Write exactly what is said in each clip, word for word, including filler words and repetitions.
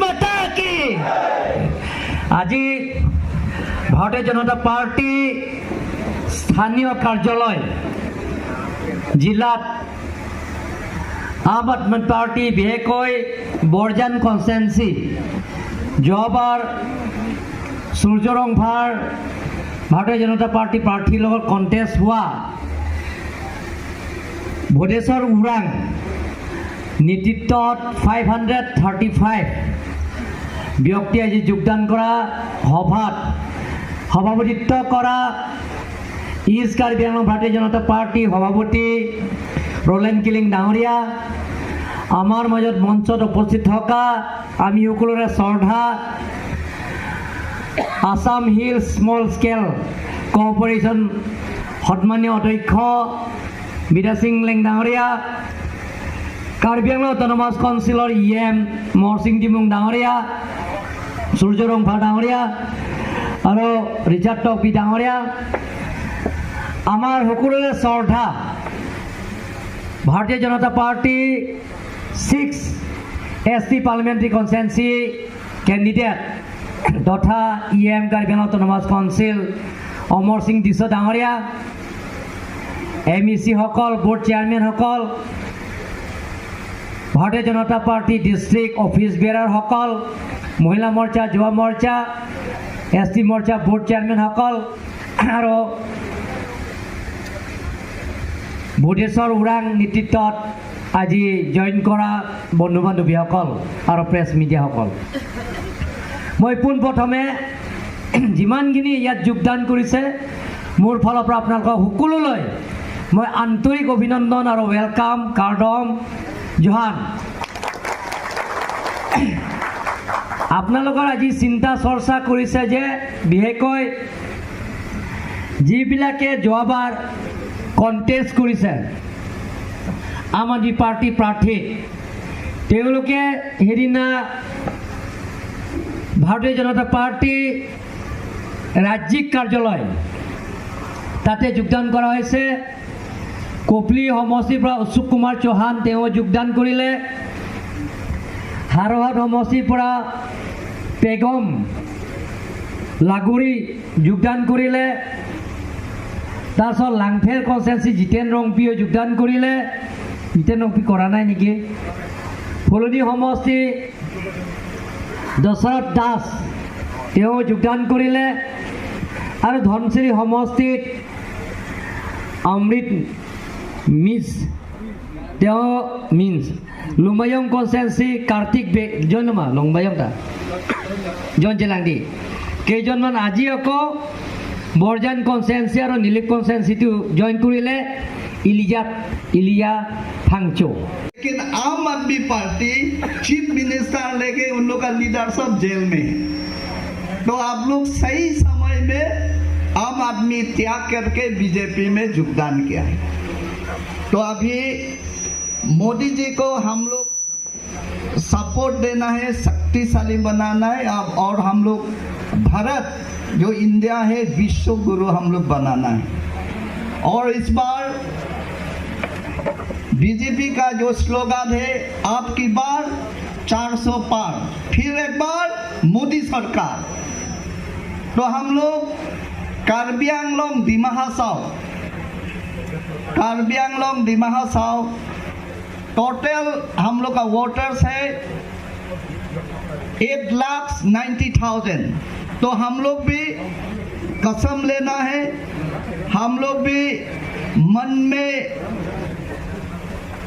মাতা কি? আজি ভাৰতীয় জনতা পাৰ্টি স্থানীয় কাৰ্যালয় জিলাত আম আদমী পাৰ্টি, বিশেষকৈ বৰজান কনষ্টিটুৱেঞ্চি, যোৱাবাৰ সূৰ্য ৰংফাৰ ভাৰতীয় জনতা পাৰ্টি প্ৰাৰ্থীৰ লগত কণ্টেষ্ট হোৱা ভোগেশ্বৰ উৰাং নেতৃত্বত ফাইভ হাণ্ড্ৰেড থাৰ্টি ফাইভ ব্যক্তি আজি যোগদান কৰা সভাত সভাপতিত্ব কৰা ইষ্ট কাৰ্বি আংলং ভাৰতীয় জনতা পাৰ্টি সভাপতি ৰলেন কিলিং ডাঙৰীয়া, আমাৰ মাজত মঞ্চত উপস্থিত থকা আমি সকলোৰে শ্ৰদ্ধা Assam hills small scale corporation সন্মানীয় অধ্যক্ষ বিদ্যা সিং লেং ডাঙৰীয়া, কাৰ্বি আংলং অট'নমাছ কাউন্সিলৰ ই এম মৰসিং ডিমুং ডাঙৰীয়া, সূৰ্য ৰংফা ডাঙৰীয়া আৰু ৰিচাৰ্ড টকবি ডাঙৰীয়া, আমাৰ সকলোৰে শ্ৰদ্ধা Bharatiya Janata party six S T parliamentary constituency candidate তথা E M Karbi Anglong autonomous council Amar Singh Tisso' ডাঙৰীয়া, এম ই চিসকল, বৰ্ড চেয়াৰমেনসকল, Bharatiya Janata party district office বেৰাৰসকল, মহিলা মৰ্চা, যুৱ মৰ্চা, এছ টি মৰ্চা বৰ্ড চেয়াৰমেনসকল আৰু ভোগেশ্বৰ উৰাং নেতৃত্বত আজি জইন কৰা বন্ধু বান্ধৱীসকল আৰু প্ৰেছ মিডিয়াসকল, মই পোনপ্ৰথমে যিমানখিনি ইয়াত যোগদান কৰিছে, মোৰ ফালৰ পৰা আপোনালোকক সকলোলৈ মই আন্তৰিক অভিনন্দন আৰু ৱেলকাম, কাৰ্ডম, জোহান। আপোনালোকৰ আজি চিন্তা চৰ্চা কৰিছে যে বিশেষকৈ যিবিলাকে যোৱাবাৰ কণ্টেষ্ট কৰিছে আম আদমী পাৰ্টি প্ৰাৰ্থী, তেওঁলোকে সেইদিনা ভাৰতীয় জনতা পাৰ্টি ৰাজ্যিক কাৰ্যালয় তাতে যোগদান কৰা হৈছে। কপলি সমষ্টিৰ পৰা অশোক কুমাৰ চৌহান তেওঁ যোগদান কৰিলে। হাৰহাট সমষ্টিৰ পৰা পেগম লাগুৰি যোগদান কৰিলে। তাৰপিছত লাংফেৰ কনষ্টিটুৱেঞ্চি জিতেন ৰংপিয়ে যোগদান কৰিলে। জিতেন ৰংপি কৰা নাই নেকি? ফুলনি সমষ্টি দশৰথ দাস তেওঁ যোগদান কৰিলে আৰু ধনশিৰি সমষ্টিত অমৃত মিছ তেওঁ মিন্স লুম্বায়ং কনষ্টিটুৱেঞ্চি কাৰ্তিক বে জইন লমা লুম্বায়ং তা জইন চেলাংদি কেইজনমান আজি আকৌ বৰজান কনষ্টিটুৱেঞ্চি আৰু নিলিপ কনষ্টিটুৱেঞ্চিটো জইন কৰিলে ইলিজাত ইলিয়া ফাংচো। लेकिन आम आदमी पार्टी चीफ मिनिस्टर लेके उन लोग का लीडर सब जेल में है। तो आप लोग सही समय में आम आदमी त्याग करके बीजेपी में योगदान किया है। तो अभी मोदी जी को हम लोग सपोर्ट देना है, शक्तिशाली बनाना है। अब और हम लोग भारत जो इंडिया है, विश्व गुरु हम लोग बनाना है। और इस बार बीजेपी का जो स्लोगन है, "अब की बार चार सौ पार, फिर एक बार मोदी सरकार।" तो हम लोग कार्बी आंगलोंग, दिमा हासाओ, कार्बी आंगलोंग, दिमा हासाओ, टोटल हम लोग का वोटर्स है एट लाख नाइन्टी थाउजेंड। तो हम लोग भी कसम लेना है, हम लोग भी मन में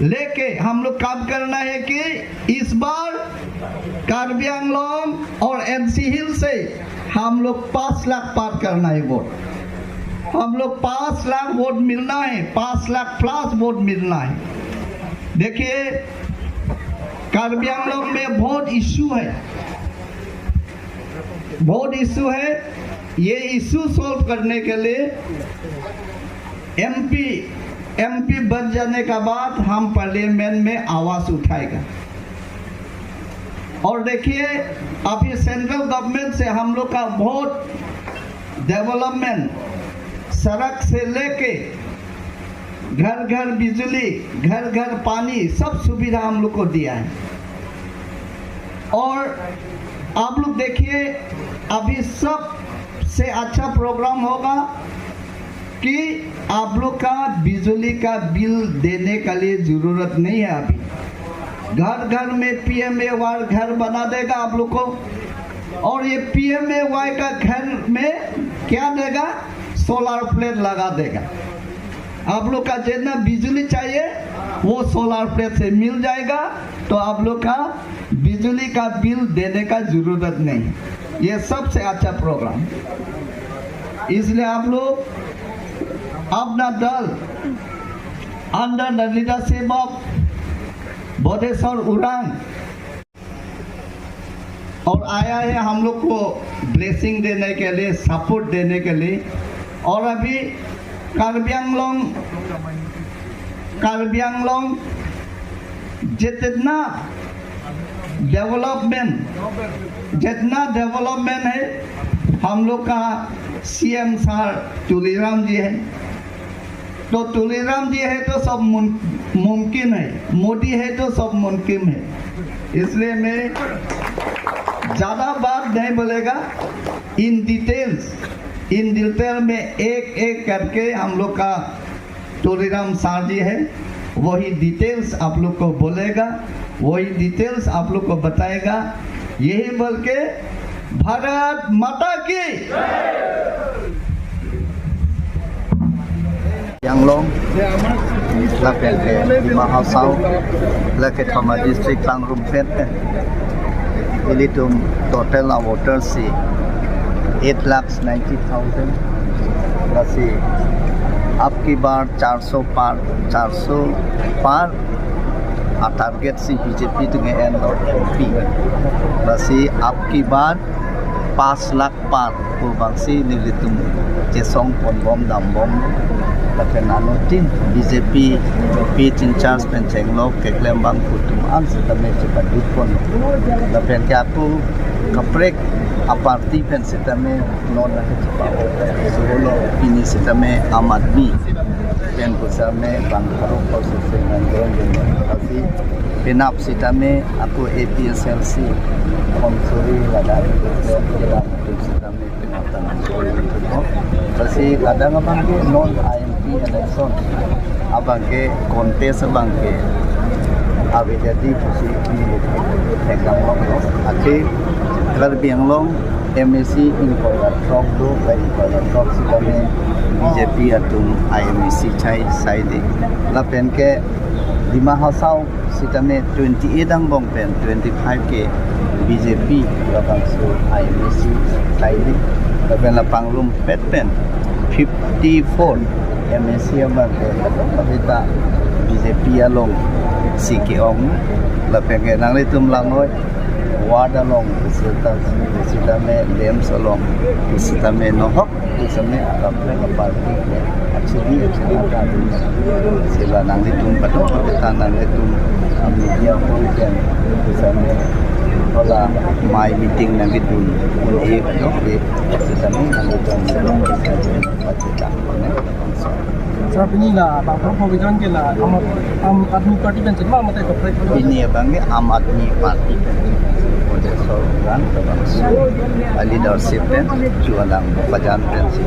लेके हम लोग काम करना है कि इस बार कार्बी आंगलोंग और एनसी हिल से हम लोग पाँच लाख पार करना है वोट। हम लोग पाँच लाख वोट मिलना है, पाँच लाख प्लस वोट मिलना है। देखिए, कार्बी आंगलोंग में बहुत इशू है, बहुत इशू है। ये इशू सॉल्व करने के लिए एमपी, एमपी बन जाने का बाद हम पार्लियामेंट में आवाज उठाएगा। और देखिए, अभी सेंट्रल गवर्नमेंट से हम लोग का बहुत डेवलपमेंट, सड़क से लेके घर घर बिजली, घर घर पानी, सब सुविधा हम लोग को दिया है। और आप लोग देखिए, अभी सबसे अच्छा प्रोग्राम होगा कि आप लोग का बिजली का बिल देने के लिए जरूरत नहीं है अभी। घर घर में पीएमएवाई घर बना देगा आप लोग को, और ये पीएमएवाई का घर में क्या देगा? सोलर प्लेट लगा देगा। आप लोग का जितना बिजली चाहिए वो सोलर प्लेट से मिल जाएगा, तो आप लोग का बिजली का बिल देने का जरूरत नहीं। ये सबसे अच्छा प्रोग्राम। इसलिए आप लोग अपना दल under the leadership of बोधेश्वर उरांव और आया है हम लोग को ब्लेसिंग देने के लिए, सपोर्ट देने के लिए। और अभी कार्बी आंगलोंग, कार्बी आंगलोंग जितना डेवलपमेंट, जितना डेवलपमेंट है, हम लोग का सीएम सर तुलीराम जी है। तो तुलीराम जी है तो सब मुन-, मुमकिन है, मोदी है तो सब मुमकिन है। इसलिए मैं ज्यादा बात नहीं बोलेगा। इन डिटेल्स, इन डिटेल में एक एक करके हम लोग का तुलीराम सर जी है, वही डिटेल्स आप लोग को बोलेगा, वही डिटेल्स आप लोग को बताएगा। यही बोल के भारत माता की। Anglong, lapen ke Dima Hasao, lake Thama District pangrumpet pen, ilitum total a voters si eight lakhs ninety thousand. Lasi ab ki bar char so par, char so par a target si BJP atum ke-enlo M P. Lasi ab ki bar pas lakh par pu abang si nelitum chesong ponbom dambom. Lapen anuttin BJP pitch in charge pen chenglok keklem abang pu atum an sitame chepaduk pon. Lapen ke ako kaprek a party pen sitame non na kechepa-o. Solo pini sitame Aam Aadmi pen pusitame bang pharo pharo sese nang dong dong. Tapi penap sitame ako APHLC Konsuri ladak, ladak sitame penap tang. Lasi ladak abang ke non IMP election abang ke contest abang ke ave jadi pusi di exam lo. Ake Karbi Anglong MAC ingkoi ra throk do, ingkoi ra throk sitame BJP atum IMAC chai sai de. Lapen ke Dima Hasao sitame twenty-eight angbong pen twenty-five ke BJP labangso IMAC chai de. Lapen la pangrumpet pen fifty-four MAC abang ke kadokave ta BJP along si ke-ong. Lapen ke nanglitum langnoi ward along sita, sitame LAMPS along sitame nohok sitame akaprek a party ke achini achini ta. Sila nanglitum kadokave ta nanglitum a media hall pen sitame hala mai meeting nanglitum un-e kadokave sitame nanglitum pacheta. Sir, pini la bang provision ke la Aam, Aam Aadmi Party pen chetma mate kaprek? Pini abang ke Aam Aadmi Party pen. Ode so rang ke bang so. A leadership pen chualang pajan pen si.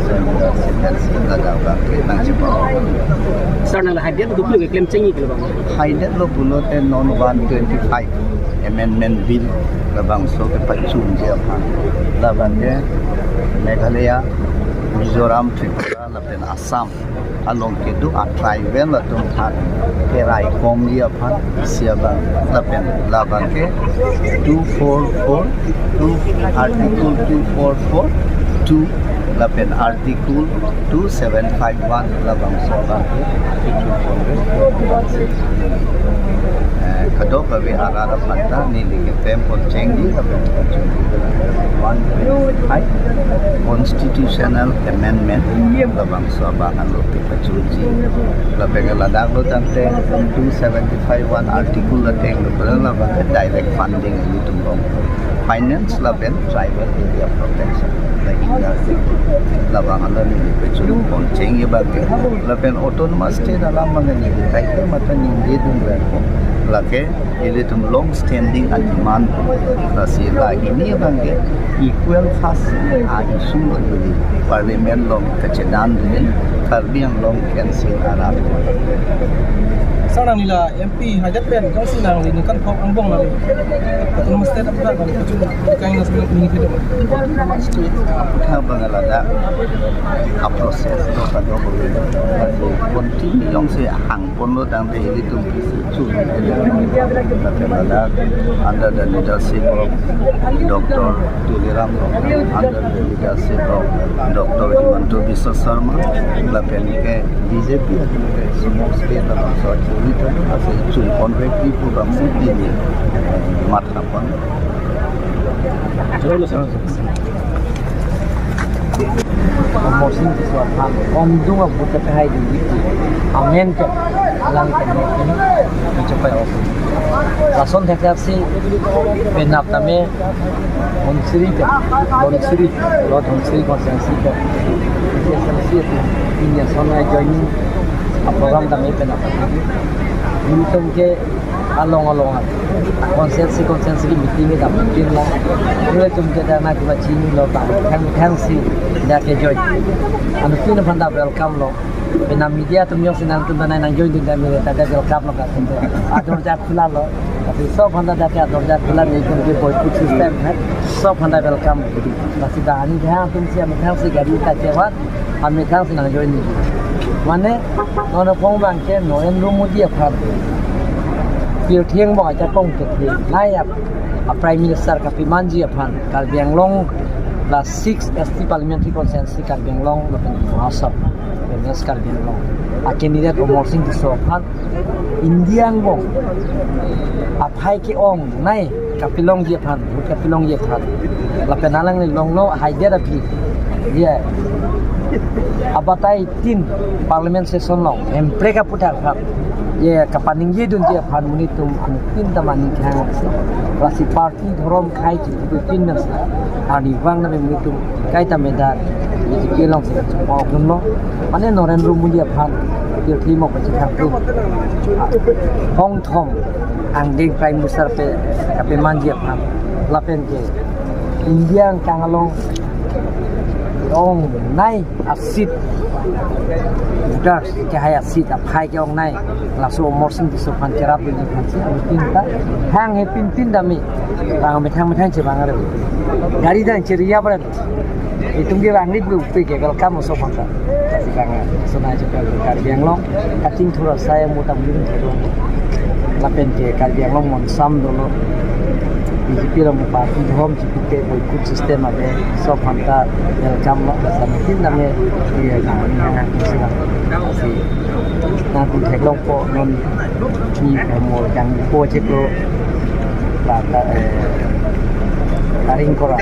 So leadership pen si ladak abang ke nangchepa-o. Sir, nang la haidet duplo keklem chengji ke lo bang? Haidet lo pulote non one twenty-five Amendment Bill labangso kepachunji aphan. Labang ke Meghalaya, Mizoram, Tripura lapen Assam along kedo a tribal atum aphan keraikomji aphan si abang, lapen labang ke two four four two, Article two four four two lapen Article two seven five one labangso abang ke Article four four one. Eh, kadokave arat aphan ta neli ke temple chengji lapen pachunji. One twenty-five Constitutional Amendment labangso abang alo kepachunji. Lapen ke ladak lo tangte two seventy-five one article ateng lo, labang ke direct funding ilitum along finance lapen tribal area protection. Lagi Labang alo neli pachun pon cheng abang ke. Lapen autonomous state alam abang neli kaike mata ningje dun abang ko. Lake ilitum long standing a demand. Lasi la hini abang ke equal first a issue lo, ili parliament along kachedan dun, Karbi Anglong Council arat. Sir, nangli la M P hajat pen, jongsi nangli ningkan phongo angbong nangli autonomous state aphan nangli kachun kai na sini ningje dun. Autonomous state aphan abang ladak a process lo, kado bo. Continue jongsi hang ponlo tangte ilitum chu. Ladak under the leadership of Doctor Tuliram Ronghang, under the leadership of Doctor Himanta Biswa Sarma, lapen ke B J P atum ke small state along so churi ta, ase chun convert di program si di ni matha pon. Morsing Tisso aphan ongdung a vote kepahai dun di amen ke alang ke no ini mencapai open. Lason thekthak si penap tame Dhansiri ke, Dhansiri, Lord Dhansiri constituency ke, S M C itu ini son joining a program tame penap. Nelitum ke along along a constituency constituency ke meeting ke dam tin la. Nelitum ke dana kuma chini lo ta. Thang thang si dak ke join. Anu tin aphan ta welcome lo. Penap media atum jongsi nangtum ta nangjoin dun ta mele ta dak welcome lo ka tum. Adorja khula lo. Tapi sob aphan ta dak ke adorja khula, nelitum ke boycott system hai. Sob aphan ta welcome. Lasi dak ani thang atum si ami thang si gari ta chevat. Amethang si nangjoin ni. Mane, non aphong abang ke Narendra Modi aphan pirthe angbong ajakong kethe. Nai ap, a Prime Minister kapemanji aphan, Karbi Anglong la six S T Parliamentary Constituency Karbi Anglong, lapen Assam, lapen West Karbi Anglong. A candidate Amarsing Tisso aphan India angbong aphai ke-ongnei kapelongji aphan, vote kapelongji aphan. Lapen alangli longlo haidet aphi. Ye. Abatai tin parliament session along Hemprek aputhak aphan, ye kapaningje dunji aphan monit atum anuttin ta maning khang. Lasi party dhorom khei chiputu tin nang si. Arnivang nang monit atum kaita meda B J P along si chepok dunlo. Mane Narendra Modi aphan pirthe mo pachethang tu. Hongthom angdeng Prime Minister pe kapemanji aphan. Lapen ke India angkang along ongnei a seat, voters kehai a seat aphai ke-ongnei. Laso Amarsing Tisso aphan cherap dunji aphan si anuttin ta hang hepin tin dami. Bang methang methang chevang are. Gari dang cheriap are. Itum ke bang ni bru pe ke welcome sob aphan ta. Kasi bang so nai chepel Karbi Anglong kachingthur asai mo tam lim thedon. Lapen ke Karbi Anglong monsam dolo. B J P along party dhorom chipuke boycott system ave, sob aphan ta welcome lo, asam tin name ye nang nang nang sila. Kasi nangtum theklongpo non ni mo jangpo chiklo. Lata, eh, taring kora.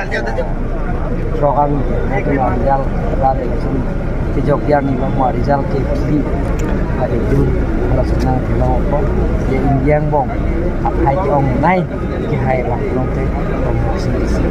Program nangtum result, la election kejok dia ni mo result ke kili. Ada dun, kalau senang theklongpo. Ye India angbong aphai ke-ongnei kehai laklong te, Amarsing Tisso.